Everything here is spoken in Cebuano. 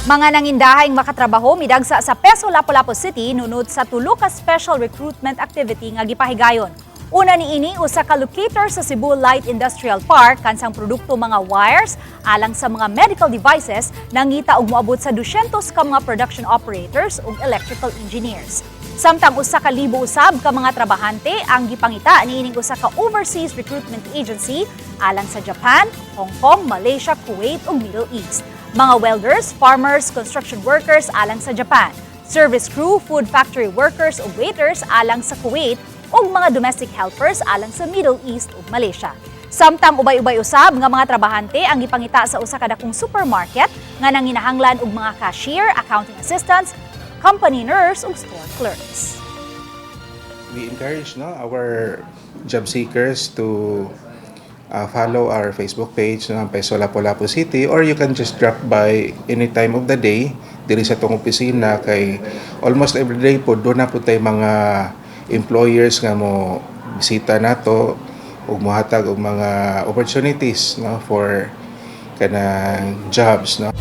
Mga nangindahing makatrabaho midagsa sa Peso Lapu-Lapu City nunod sa tulo ka special recruitment activity nga gipahigayon. Una niini, usa ka locator sa Cebu Light Industrial Park kansang produkto mga wires alang sa mga medical devices, nangita og moabot sa 200 ka mga production operators ug electrical engineers. Samtang 1,000 usab ka mga trabahante ang gipangita niining usa ka overseas recruitment agency alang sa Japan, Hong Kong, Malaysia, Kuwait ug Middle East. Mga welders, farmers, construction workers alang sa Japan, service crew, food factory workers ug waiters alang sa Kuwait ug mga domestic helpers alang sa Middle East ug Malaysia. Samtang ubay-ubay usab nga mga trabahante ang gipangita sa usa ka dakong supermarket nga nanginahanglan og mga cashier, accounting assistants, company nurse ug store clerks. We encourage, no, our job seekers to follow our Facebook page ng Peso Lapu-Lapu City, or you can just drop by any time of the day diri sa atong opisina kay almost every day po duna po tay mga employers nga mo bisita nato ug mohatag og mga opportunities, no, for kanang jobs, no.